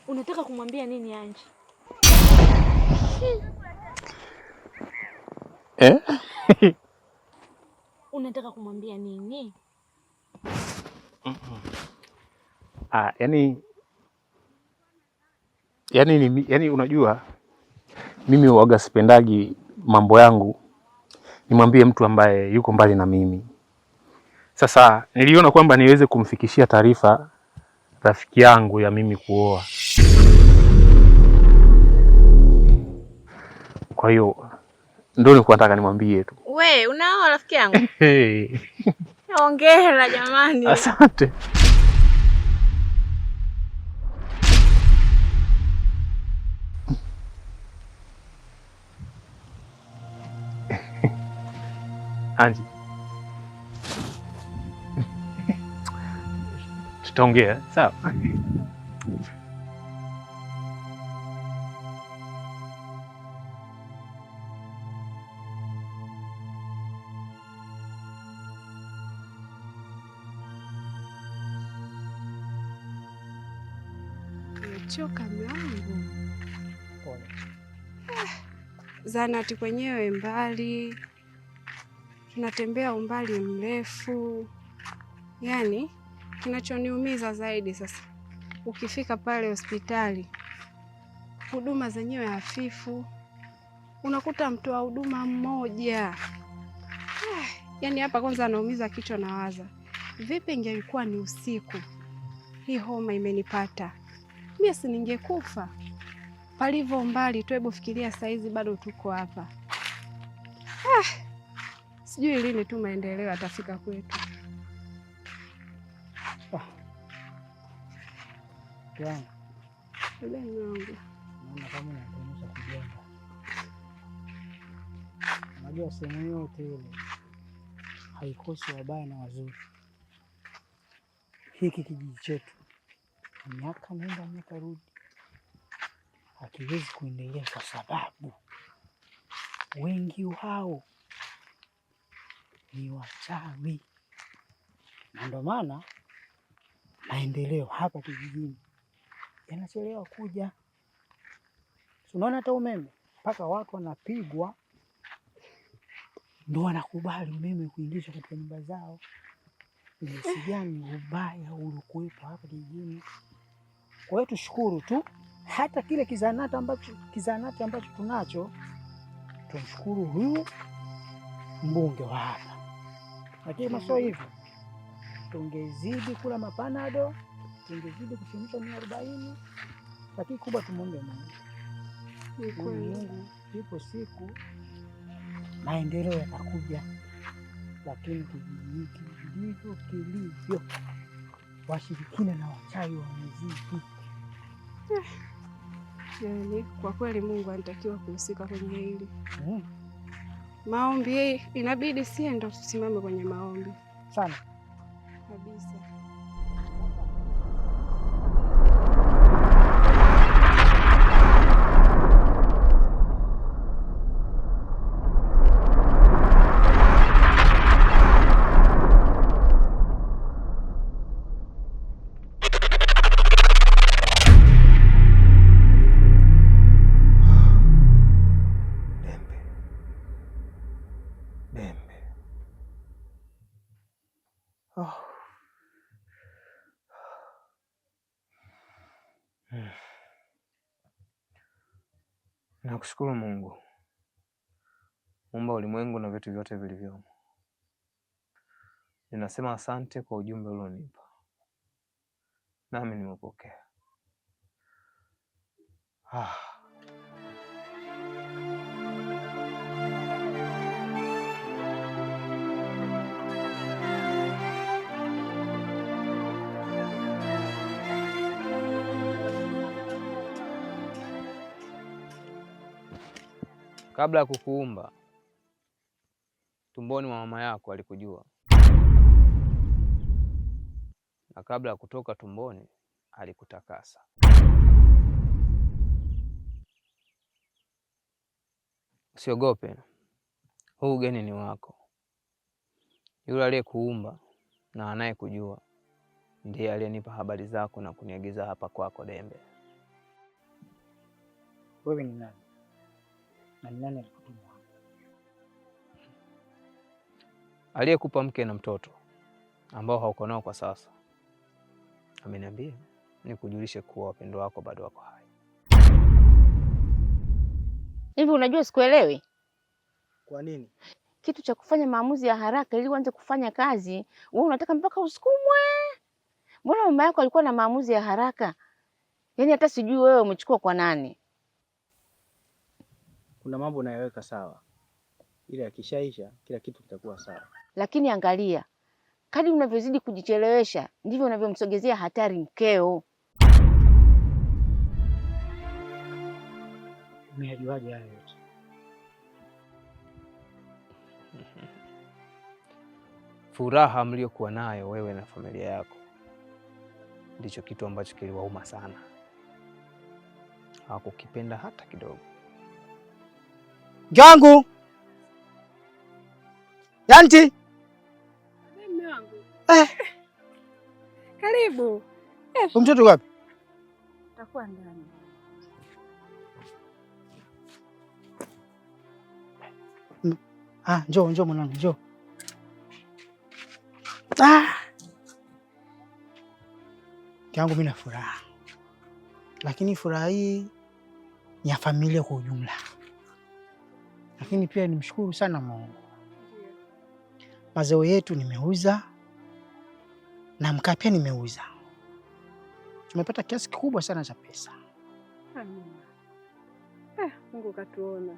Unataka kumwambia nini Anji? Eh? Unataka kumwambia nini? Ah, yani unajua mimi huwaga sipendagi mambo yangu nimwambie mtu ambaye yuko mbali na mimi. Sasa niliona kwamba niweze kumfikishia taarifa rafiki yangu ya mimi kuoa. Kwa hiyo ndio nilikuwa nataka nimwambie tu. We, unaoa rafiki yangu? Hey. Hongera jamani. Asante. Anji, tutaongea sawa? Nimechoka mume wangu. Zahanati kwenyewe mbali, tunatembea umbali mrefu. Yaani kinachoniumiza zaidi sasa, ukifika pale hospitali huduma zenyewe hafifu, unakuta mtoa huduma mmoja. Yaani hapa kwanza anaumiza kichwa, nawaza vipi ingelikuwa ni usiku, hii homa imenipata mimi, si ningekufa? Palivyo mbali tu, hebu fikiria saizi bado tuko hapa. Sijui lini tu maendeleo yatafika kwetu. Mke wangu, Mume wangu, naona kama unatuonyesha kujenga. Unajua sehemu yote ile haikosi wabaya na wazuri. Hiki kijiji chetu miaka nenda miaka rudi hakiwezi kuendelea kwa sababu wengi wao ni wachawi, na ndio maana maendeleo hapa kijijini yanachelewa kuja. Unaona hata umeme mpaka watu wanapigwa ndo wanakubali umeme kuingizwa katika nyumba zao. Jinsi gani ubaya uliokuwepo hapa kijijini. Kwa hiyo tushukuru tu, hata kile kizanati ambacho tunacho, tumshukuru huyu mbunge wa hapa, lakini kama sio hivyo tungezidi kula mapanado, tungezidi kuchemsha 40, lakini kubwa tumuombe Mungu. Ni kweli. Mungu, ipo siku maendeleo yatakuja, lakini kijiji hiki ndivyo kilivyo, washirikina na wachawi wamezidi. Yaani kwa kweli Mungu anatakiwa kuhusika kwenye hili. Maombi inabidi sie ndo tusimame kwenye maombi Sana. Kabisa. Dembe. Dembe. Oh. Nakushukuru Mungu muumba ulimwengu na vitu vyote vilivyomo. Ninasema asante kwa ujumbe ulionipa, nami nimeupokea. Ah. Kabla ya kukuumba tumboni mwa mama yako alikujua, na kabla ya kutoka tumboni alikutakasa. Usiogope, huu ugeni ni wako. Yule aliyekuumba na anayekujua ndiye aliyenipa habari zako na kuniagiza hapa kwako, Dembe. Wewe ni nani? Na ni nani alikutuma hapa? Aliyekupa mke na mtoto ambao hauko nao kwa sasa ameniambia nikujulishe kuwa wapendwa wako bado wako hai. Hivi unajua sikuelewi. Kwa nini? Kitu cha kufanya maamuzi ya haraka ili uanze kufanya kazi, wewe unataka mpaka usukumwe. Mbona mama yako alikuwa na maamuzi ya haraka? Yaani hata sijui wewe umechukua kwa nani. Kuna mambo unayoweka sawa, ila yakishaisha kila kitu kitakuwa sawa. Lakini angalia, kadri unavyozidi kujichelewesha ndivyo unavyomsogezea hatari mkeo. Umeyajuaje hayo yote? Furaha mliokuwa nayo wewe na familia yako ndicho kitu ambacho kiliwauma sana, hawakukipenda hata kidogo. Mke wangu Yanti, Mume wangu. Eh. Karibu. Huyu mtoto yuko wapi? Takuwa ndani. Ah, njoo njoo mwanangu, njoo. Ah. Mke wangu, mimi na furaha, lakini furaha hii ni ya familia kwa ujumla, lakini pia nimshukuru sana Mungu. Mazao yetu nimeuza na mkaa pia nimeuza, tumepata kiasi kikubwa sana cha pesa. Amina. Mungu katuona.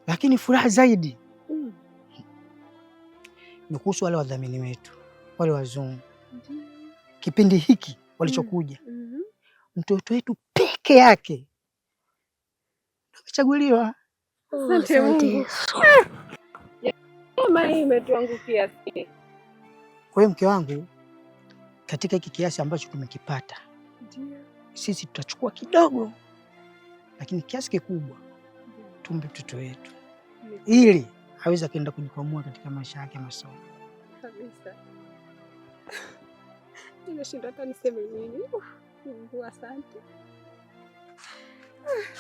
Lakini furaha zaidi ni kuhusu wale wadhamini wetu wale wazungu. Kipindi hiki walichokuja, mtoto wetu peke yake amechaguliwa. Asante Mungu. Neema hii imetuangukia. Kwa hiyo mke wangu, katika hiki kiasi ambacho tumekipata sisi tutachukua kidogo, lakini kiasi kikubwa tumpe mtoto wetu ili aweze akaenda kujikwamua katika maisha yake ya masomo. Kabisa. Nimeshindwa hata niseme nini. Mungu asante.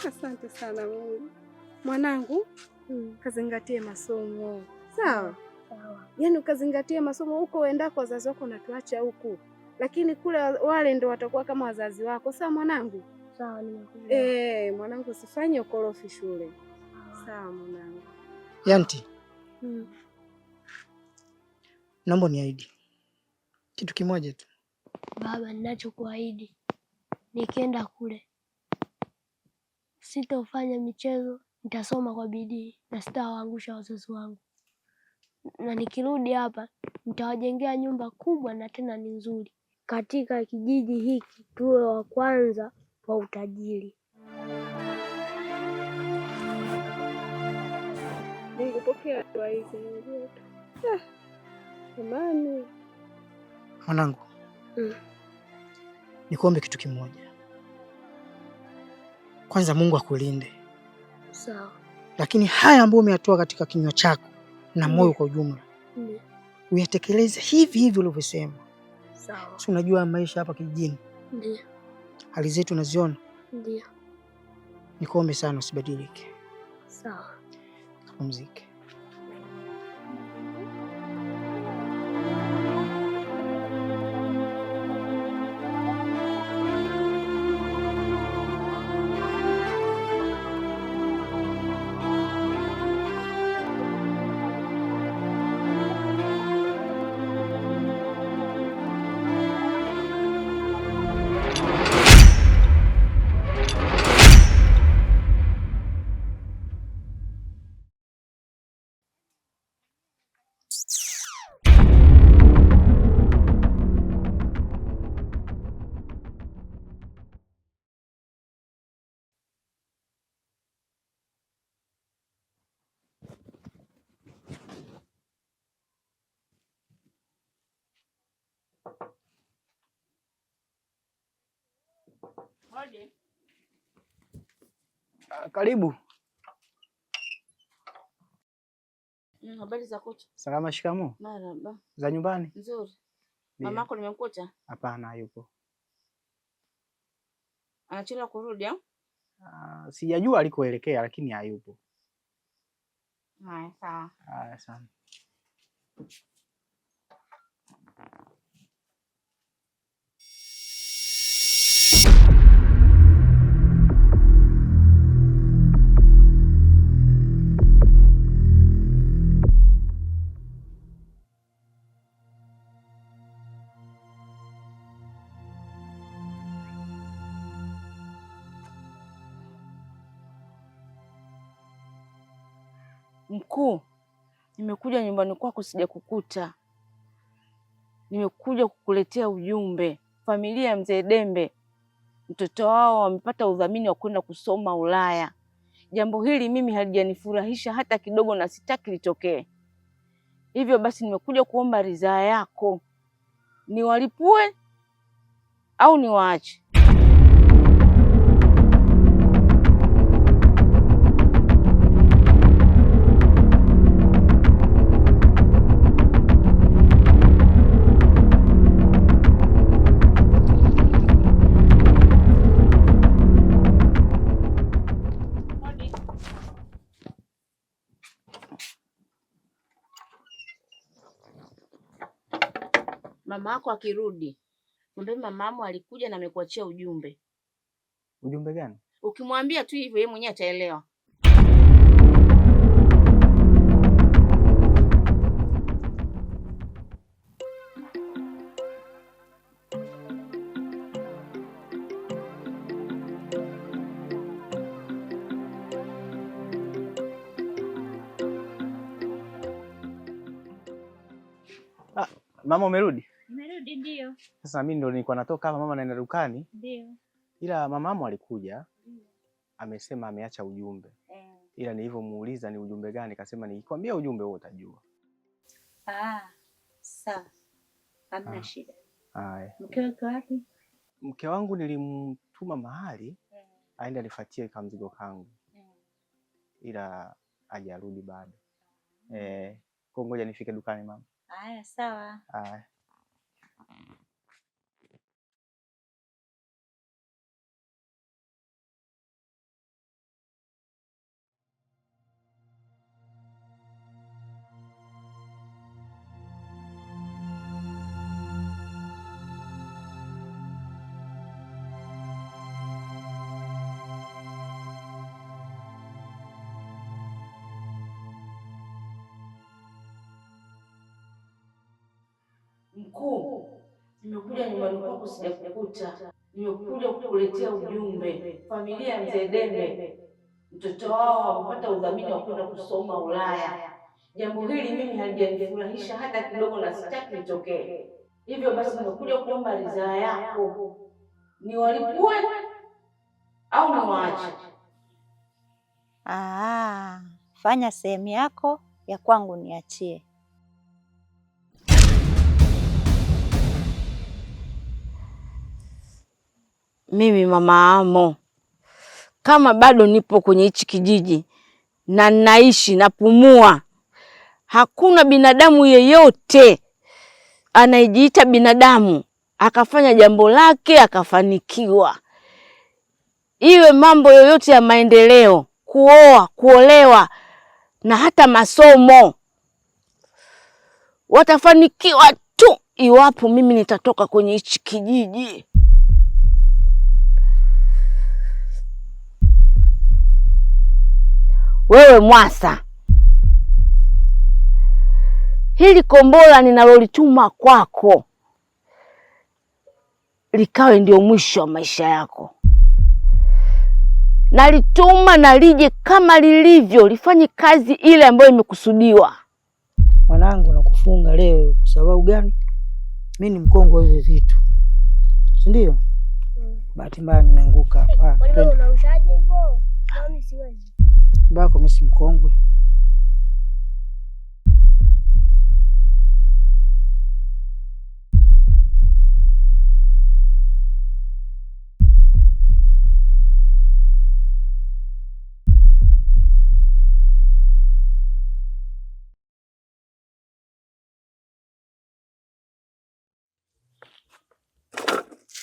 Asante sana Mungu. Mwanangu, kazingatie masomo. Sawa? Sawa. Yaani ukazingatie masomo huko uendako, wazazi wako natuacha huku. Lakini kule wale ndo watakuwa kama wazazi wako. Sawa mwanangu? Sawa, nimekuelewa. Mwanangu usifanye ukorofi shule. Sawa mwanangu. Yanti, naomba uniahidi kitu kimoja tu. Baba, ninachokuahidi nikienda kule sitofanya michezo, nitasoma kwa bidii na sitawaangusha wazazi wangu, na nikirudi hapa nitawajengea nyumba kubwa na tena ni nzuri. Katika kijiji hiki tuwe wa kwanza kwa utajiri. Mungu pokea dua hizi Mungu wetu. Amani. Mwanangu, nikuombe kitu kimoja. Kwanza Mungu akulinde. Sawa. Lakini haya ambayo umeyatoa katika kinywa chako na moyo kwa ujumla, uyatekeleze hivi hivi ulivyosema. Sawa. Si unajua maisha hapa kijijini, Ndio. hali zetu unaziona. Ndio. Nikuombe sana usibadilike. Sawa. Pumzike. Karibu. Habari za kucha? Salama. Shikamoo. Marhaba. Za nyumbani? Nzuri. Mamako nimemkuta? Hapana, hayupo. Anachelewa kurudi au? Sijajua alikoelekea lakini hayupo. Haya, sawa. Haya, sana. Mkuu, nimekuja nyumbani kwako sijakukuta. Nimekuja kukuletea ujumbe. Familia ya mzee Dembe, mtoto wao wamepata udhamini wa kwenda kusoma Ulaya. Jambo hili mimi halijanifurahisha hata kidogo, na sitaki litokee. Hivyo basi nimekuja kuomba ridhaa yako, niwalipue au niwaache? Mama yako akirudi, mwambie mama alikuja na amekuachia ujumbe. Ujumbe gani? Ukimwambia tu hivyo, yeye mwenyewe ataelewa. Mama umerudi? Nimerudi, ndio. Sasa mimi ndo nilikuwa natoka hapa, mama naenda dukani. Ndio. Ila mamamu alikuja amesema ameacha ujumbe. Ila nilivyomuuliza ni ujumbe gani, kasema nikikwambia ujumbe huo utajua. Ah, sawa. Hamna shida. Haya. Mkeo yuko wapi? Mke wangu nilimtuma mahali aende alifuatie kamzigo kangu. Ila hajarudi bado. Kwa ngoja nifike dukani mama. Haya, sawa. Haya. Mkuu, nimekuja nyumbani kwako sijakukuta. Nimekuja kukuletea ujumbe. Familia ya mzee Dembe, mtoto wao wamepata udhamini wa kwenda kusoma Ulaya. Jambo hili mimi halijanifurahisha hata kidogo, na sitaki litokee. Hivyo basi nimekuja kuomba ridhaa yako, niwalipue au niwaache? Ah, fanya sehemu yako, ya kwangu niachie. Mimi mama Amo, kama bado nipo kwenye hichi kijiji na naishi napumua, hakuna binadamu yeyote anayejiita binadamu akafanya jambo lake akafanikiwa, iwe mambo yoyote ya maendeleo, kuoa, kuolewa na hata masomo, watafanikiwa tu iwapo mimi nitatoka kwenye hichi kijiji. Wewe Mwasa, hili kombora ninalolituma kwako likawe ndio mwisho wa maisha yako. Nalituma na lije kama lilivyo, lifanye kazi ile ambayo imekusudiwa. Mwanangu, nakufunga leo kwa sababu gani? Mi ni mkongwe hivi vitu, si ndio? Bahati mbaya nimeanguka hapa. Kwani wewe unaushaje hivyo? Mimi siwezi. Bako mimi si mkongwe.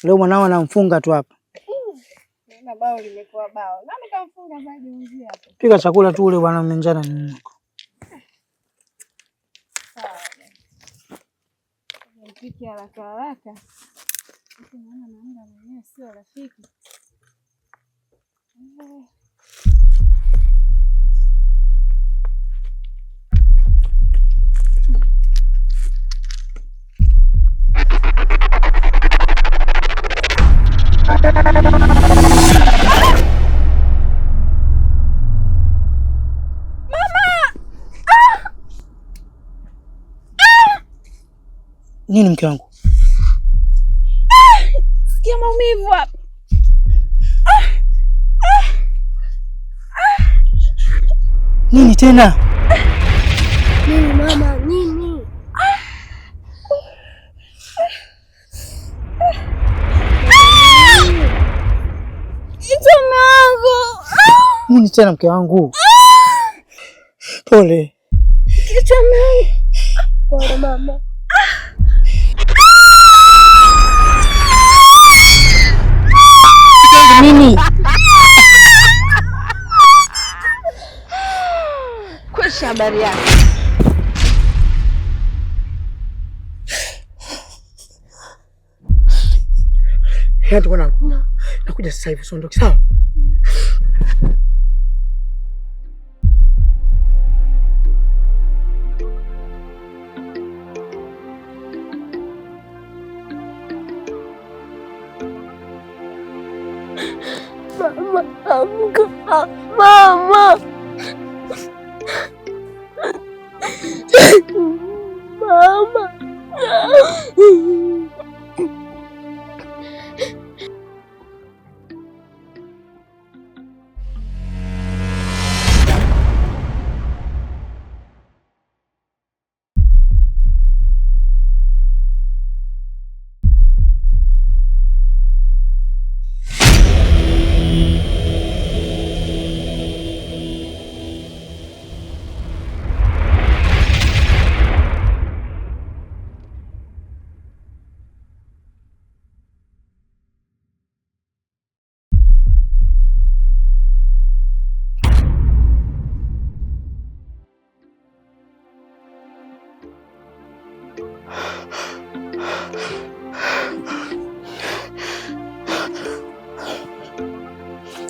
Leo mwanao anamfunga tu hapa. Na bao limekuwa bao. Nani kamfunga zaidi mzee hapo? Pika chakula tu ule bwana, mmenjana nini? Sawa. Mpike haraka haraka. Naona na muda mwenyewe sio rafiki. Nini mke wangu? Sikia maumivu hapa. Nini tena? Nini mama, nini? Kichwa wangu. Nini tena mke wangu? Pole. Kichwa wangu. Pole mama. Nini? Kwisha habari yako. Yanti mwanangu. Nakuja sasa hivi usiondoke, sawa? Mama, amka. Mama. Mama.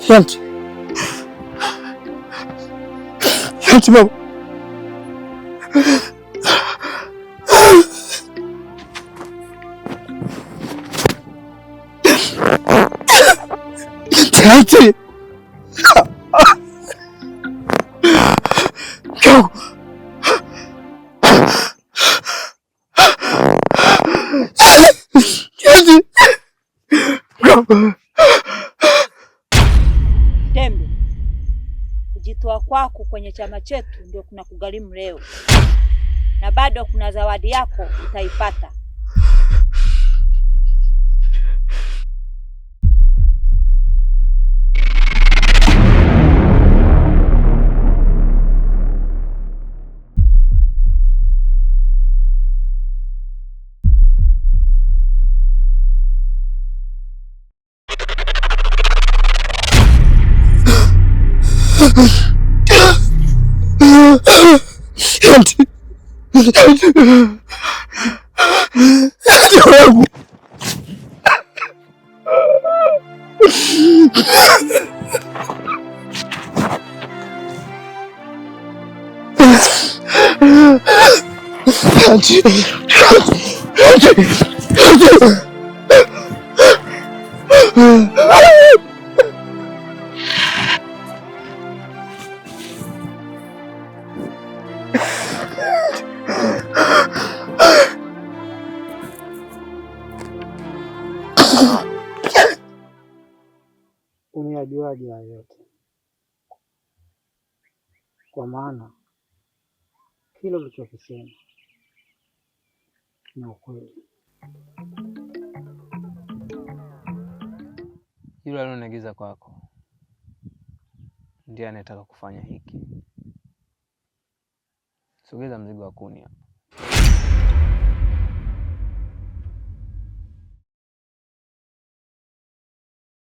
Yanti. Yanti mama. Yanti. Mke wangu. Yanti. Mke wangu. Tembe, kujitoa kwako kwenye chama chetu ndio kuna kugharimu leo, na bado kuna zawadi yako utaipata. Yanti. Yanti. Yanti wangu. Yanti. Yanti. Yanti. Umeyajuaje hayo yote? Kwa maana kile ulichokisema ni ukweli. Yule alioniagiza kwako ndiye anayetaka kufanya hiki. Sogeza mzigo wa kuni hapa.